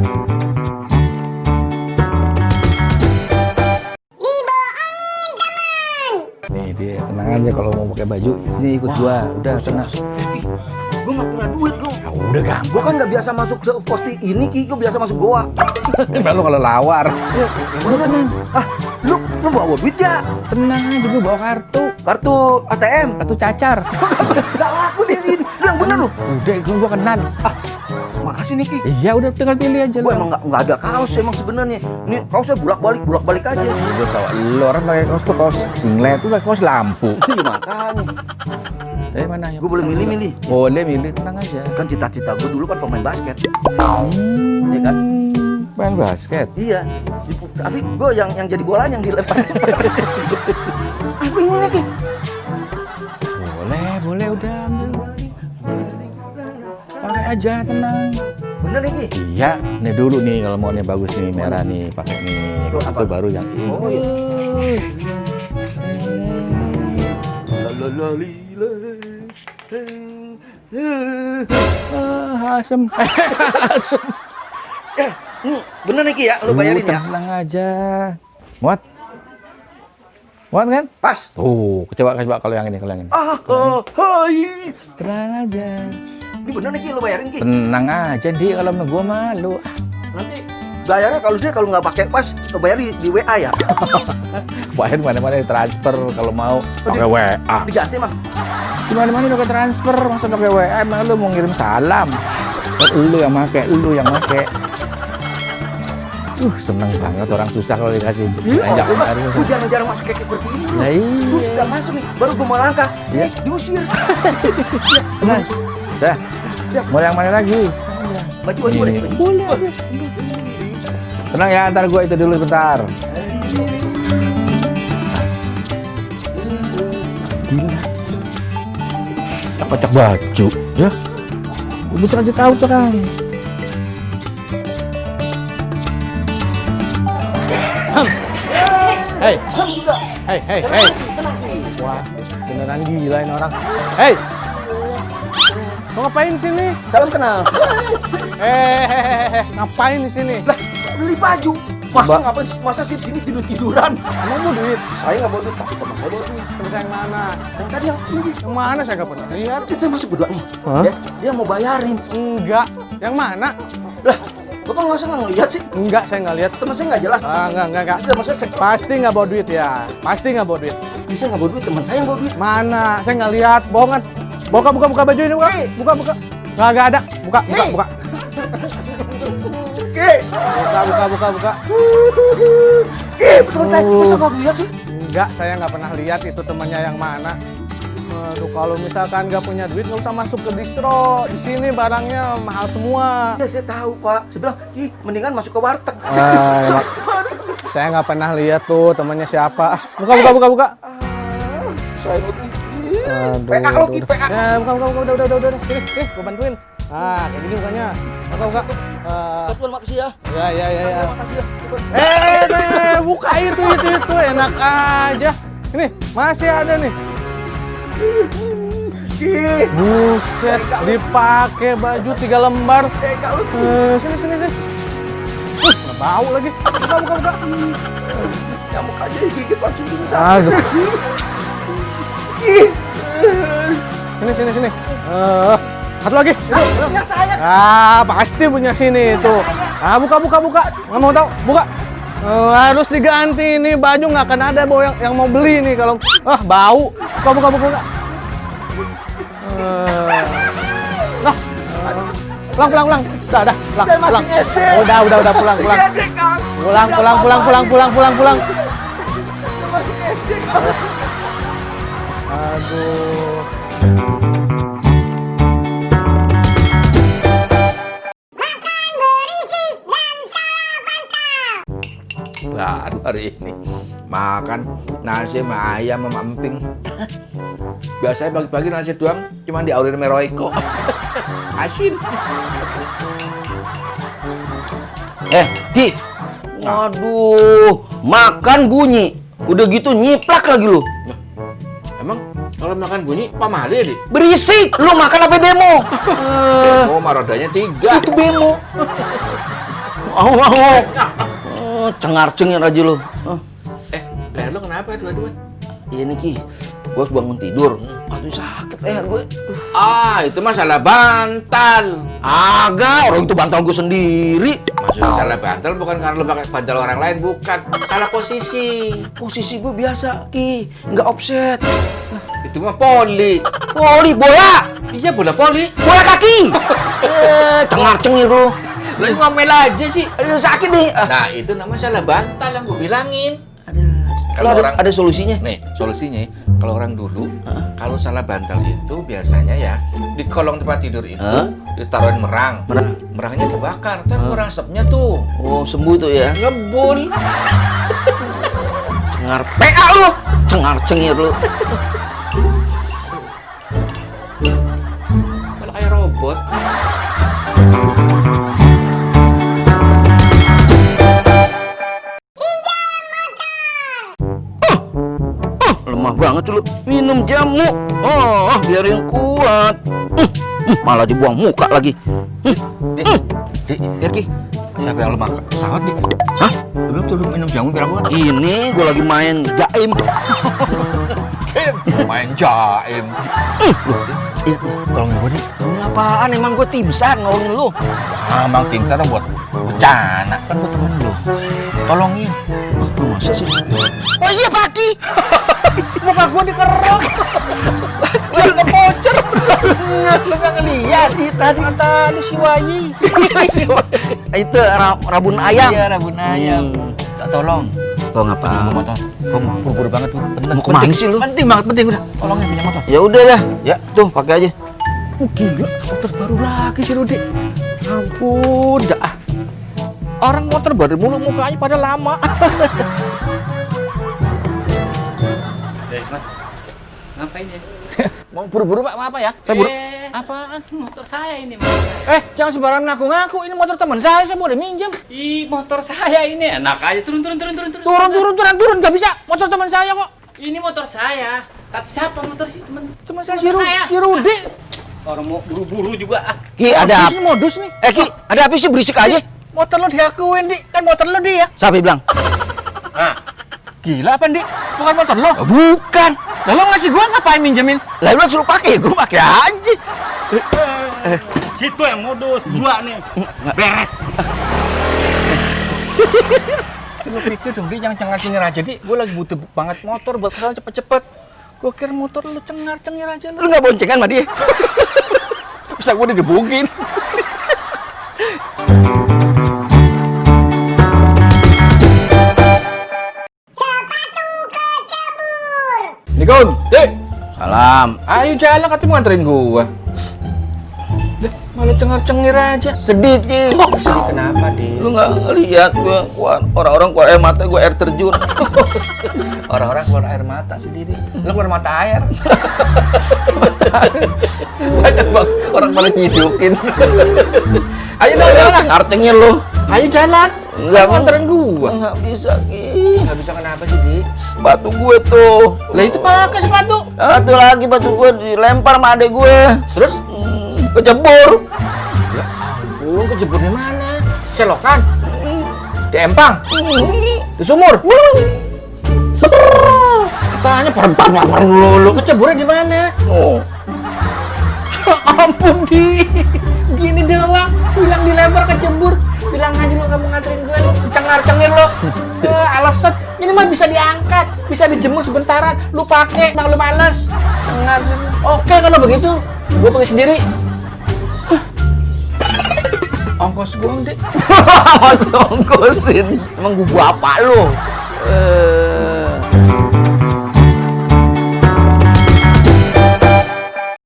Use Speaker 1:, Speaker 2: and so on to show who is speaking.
Speaker 1: Nih dia, tenang aja kalau mau pakai baju ini ikut gua. Udah tenang.
Speaker 2: Gue gak punya duit lo.
Speaker 1: Ya udah gampang.
Speaker 2: Gue kan gak biasa masuk ke posti ini, Ki. Gue biasa masuk goa.
Speaker 1: Emang lu kalau lawar.
Speaker 2: Udah tenang. Ah, lu bawa duit ya?
Speaker 1: Tenang aja, gua bawa kartu.
Speaker 2: Kartu ATM.
Speaker 1: Kartu cacar.
Speaker 2: Gak laku di sini. Lu yang bener lu.
Speaker 1: Udah, gua kenal.
Speaker 2: Ah, makasih nih, Ki.
Speaker 1: Iya udah tinggal pilih aja.
Speaker 2: Gue emang nggak ada kaos emang sebenarnya. Ini kaosnya bolak balik aja.
Speaker 1: Gue tau, lu orang pakai kaos tuh kaos singlet, lu pakai kaos lampu.
Speaker 2: Iya makanya.
Speaker 1: Dari mana ya?
Speaker 2: Gue boleh milih.
Speaker 1: Boleh milih, tenang aja.
Speaker 2: Kan cita-cita gue dulu kan pemain basket. Iya kan?
Speaker 1: Main basket.
Speaker 2: Iya. Tapi gue yang jadi bola yang dilempar. Aku ini lagi.
Speaker 1: Boleh udah ambil. Pakai aja, tenang.
Speaker 2: Bener nih, Ki?
Speaker 1: Iya, nih dulu nih kalau mau nih bagus nih merah nih pakai nih. Itu baru yang ini.
Speaker 2: Oh iya.
Speaker 1: Asem. Asem.
Speaker 2: Bener nih, Ki ya? Lu bayarin ya?
Speaker 1: Tenang aja. Muat kan?
Speaker 2: Pas.
Speaker 1: Tuh, coba kalau yang ini.
Speaker 2: Hai.
Speaker 1: Tenang aja.
Speaker 2: Ini bener nih, Ki? Lu bayarin, Ki?
Speaker 1: Tenang aja, Di. Kalau sama gua malu.
Speaker 2: Nanti bayarnya kalau nggak pakai pas, lu bayar di WA ya?
Speaker 1: Bayar mana-mana transfer kalau mau pakai WA.
Speaker 2: Diganti, Mang.
Speaker 1: Di mana-mana pakai transfer, masa pakai WA? Emang lu mau ngirim salam? Lu yang make. Seneng banget orang susah kalau dikasih
Speaker 2: Iya, gue jarang-jarang masuk kayak seperti ini.
Speaker 1: Nah, iya.
Speaker 2: Lu sudah masuk nih, baru gue mau langkah.
Speaker 1: Iya.
Speaker 2: Diusir.
Speaker 1: Nah, dah.
Speaker 2: Siap.
Speaker 1: Mau yang mana lagi?
Speaker 2: Baju
Speaker 1: Ini.
Speaker 2: boleh.
Speaker 1: Tenang ya, ntar gua itu dulu bentar. Gila. Kocok baju, ya? Gua bisa aja tahu sekarang. Hei. Wah, beneran gila ini orang. Hei. Mau ngapain sini?
Speaker 2: Salam kenal.
Speaker 1: Ngapain di sini?
Speaker 2: Lah, beli baju. Masa sih di sini tiduran?
Speaker 1: Emang mau duit?
Speaker 2: Saya nggak bawa duit, tapi teman saya bawa duit.
Speaker 1: Temen saya yang mana?
Speaker 2: Yang tadi yang tinggi.
Speaker 1: Yang mana saya nggak pernah lihat?
Speaker 2: Kita masuk berdua nih.
Speaker 1: Hah?
Speaker 2: Ya, dia mau bayarin.
Speaker 1: Enggak. Yang mana?
Speaker 2: Lah, Bapak nggak usah ngelihat sih.
Speaker 1: Enggak, saya nggak lihat.
Speaker 2: Teman saya nggak jelas.
Speaker 1: Enggak.
Speaker 2: Teman saya
Speaker 1: Pasti nggak bawa duit ya. Pasti nggak bawa duit.
Speaker 2: bisa nggak bawa duit, teman saya yang bawa duit.
Speaker 1: Mana? Saya nggak lihat. Bohongan. Buka baju ini, buka. Nggak ada. Buka.
Speaker 2: Oke.
Speaker 1: Buka.
Speaker 2: Teman saya masa nggak lihat sih?
Speaker 1: Enggak, saya nggak pernah lihat itu temannya yang mana. Aduh, kalau misalkan nggak punya duit nggak usah masuk ke distro. Di sini barangnya mahal semua.
Speaker 2: Ya saya tahu Pak. Saya bilang, mendingan masuk ke warteg.
Speaker 1: Saya nggak pernah lihat tuh temannya siapa. Buka.
Speaker 2: Saya lagi.
Speaker 1: Aduh,
Speaker 2: PA lo Ki, PA.
Speaker 1: Ya, udah. Sini, gua bantuin. Ah, kayak gini bukannya. Buka.
Speaker 2: Tuan makasih ya.
Speaker 1: Ya.
Speaker 2: Makasih ya.
Speaker 1: Buka itu enak aja. Ini masih ada nih. Buset, dipakai baju 3 lembar. Sini. Bau lagi. Buka.
Speaker 2: Nyamuk aja gigit langsung pingsan.
Speaker 1: Aduh. Sini. Satu lagi.
Speaker 2: Punya saya.
Speaker 1: Pasti punya sini itu. Buka. Nggak mau tahu. Buka. Harus diganti ini baju, nggak akan ada yang mau beli nih kalau bau. Buka. Pulang. Udah.
Speaker 2: Saya masih SD.
Speaker 1: Udah pulang. Pulang.
Speaker 2: Saya masih SD.
Speaker 1: Aduh. Baru hari ini makan nasi sama ayam sama emping. Biasanya pagi-pagi nasi doang, cuma diaurin sama Royko. Asin.
Speaker 2: Ki. Waduh, makan bunyi. Udah gitu nyiplak lagi lu.
Speaker 1: Emang kalau makan bunyi pamali ya, Di?
Speaker 2: Berisik, lu makan apa bemo?
Speaker 1: Oh, marodanya 3.
Speaker 2: Itu bemo. Oh, cengar-cengir aja lu.
Speaker 1: Leher lo kenapa dua-dua?
Speaker 2: Ini Ki, gue harus bangun tidur. Aduh sakit leher gue.
Speaker 1: Itu masalah bantal.
Speaker 2: Agak, orang itu bantal gue sendiri.
Speaker 1: Maksudnya salah bantal bukan karena lo pakai bantal orang lain, bukan. Salah posisi.
Speaker 2: Posisi gue biasa Ki, nggak offset.
Speaker 1: Itu mah poli.
Speaker 2: Voli bola,
Speaker 1: Iya bola poli.
Speaker 2: bola kaki. Cengar-cengir lu.
Speaker 1: Lo ngomel aja sih.
Speaker 2: Aduh sakit nih.
Speaker 1: Nah itu namanya salah bantal yang gue bilangin.
Speaker 2: Kalau ada solusinya?
Speaker 1: Nih solusinya, kalau orang dulu, kalau salah bantal itu biasanya ya di kolong tempat tidur itu ditaruhin merang. Merangnya dibakar, kan kurang asapnya tuh.
Speaker 2: Oh sembuh tuh ya?
Speaker 1: Ngebul.
Speaker 2: Cengar PA lu, cengar-cengir lu.
Speaker 1: Kalau kayak robot.
Speaker 2: Lemah banget lu, minum jamu. Oh, biarin kuat. Malah dibuang muka lagi.
Speaker 1: Dik, lihat Ki. Siapa yang lemah pesawat, Dik? Hah? Lu tuh minum jamu biar kuat.
Speaker 2: Ini gua lagi main jaim.
Speaker 1: Main jaim. Tolongin gua, Dik.
Speaker 2: Ini apaan? Emang gua timsan nolongin lu.
Speaker 1: Emang tingkat buat bencana. Kan gua temen lu. Tolongin.
Speaker 2: Masa sih? Oh iya Paki.
Speaker 1: Muka gua dikerok. Gua kepocor. Lu nggak ngeliat?
Speaker 2: Tadi
Speaker 1: Mata lu si Wayi.
Speaker 2: itu rabun ayam.
Speaker 1: Iya, rabun ayam. Tak tolong.
Speaker 2: Kau ngapa?
Speaker 1: Pinjam motor. Gua buru-buru banget gua.
Speaker 2: Mau kemana sih lu?
Speaker 1: Penting banget, penting udah. Tolongin pinjam motor.
Speaker 2: Ya udah dah.
Speaker 1: Ya.
Speaker 2: Tuh pakai aja.
Speaker 1: Gila, motor baru lagi sih Rudi. Ampun, dah. Orang motor baru mulu mukanya pada lama.
Speaker 3: Mas, ngapain ya?
Speaker 1: Mau buru-buru Pak, mau apa ya? Saya buru. Apaan?
Speaker 3: Motor saya ini, Mas.
Speaker 1: Jangan sembarangan ngaku-ngaku. Ini motor teman saya boleh minjem.
Speaker 3: Ih, motor saya ini enak aja turun.
Speaker 1: Turun, nggak bisa. Motor teman saya kok.
Speaker 3: Ini motor saya. Kata siapa motor sih, teman?
Speaker 1: Cuma saya
Speaker 3: Motor
Speaker 1: si Rudi.
Speaker 3: Orang mau buru-buru juga ah.
Speaker 2: Ki ada
Speaker 1: Ini modus nih.
Speaker 2: Ki, ada apa sih berisik aja?
Speaker 1: Motor lo diakuin, Dik. Kan motor lo dia.
Speaker 2: Siapa yang bilang?
Speaker 1: Gila apa, Dik? Bukan motor lo.
Speaker 2: Bukan.
Speaker 1: Lah lo ngasih gua ngapain minjemin?
Speaker 2: Lah lu suruh pakai, gua pakai aja.
Speaker 3: Situ yang modus dua nih. Beres.
Speaker 1: Lo pikir dong, Dik, jangan cengar-cengir aja, Dik. Gua lagi butuh banget motor buat kesana cepet-cepet. Gua kira motor lo cengar-cengir aja
Speaker 2: Lu nggak boncengan sama dia?
Speaker 1: Bisa gua digebukin. Assalamualaikum, Dik.
Speaker 2: Salam.
Speaker 1: Ayo jalan, katanya mau nganterin gua. Deh, malah cengar-cengir aja.
Speaker 2: Sedih, Ki.
Speaker 1: Sedih kenapa, Dik?
Speaker 2: Lu nggak lihat gua orang-orang keluar air mata, gua air terjun.
Speaker 1: Orang-orang keluar air mata sendiri. Lu keluar mata air. Banyak banget orang pada nyidukin. Ayo dong, jalan.
Speaker 2: Artinya lu
Speaker 1: Ayo jalan.
Speaker 2: Enggak,
Speaker 1: Mau nganterin gua.
Speaker 2: nggak bisa, Ki.
Speaker 1: Nggak bisa kenapa sih, Dik?
Speaker 2: Batu gue tuh.
Speaker 1: Lah itu pakai sepatu.
Speaker 2: Satu lagi batu gue dilempar sama adek gue.
Speaker 1: Terus?
Speaker 2: Kecebur.
Speaker 1: Ya ampun, kejebur di mana? Selokan? Di empang? Di sumur? Tanya perempuan lu keceburnya di mana?
Speaker 2: Oh.
Speaker 1: Ya ampun, Di. Gini doang, bilang dilempar kecebur. Bilang aja lu nggak mau nganterin gue, lu cengar-cengir lo. Alasan, ini mah bisa diangkat, bisa dijemur sebentaran. Lu pakai, emang lu males. Cengar. Oke kalau begitu, gue pergi sendiri. Ongkos gue, Dik.
Speaker 2: Mas ongkosin. Emang gua apa lu?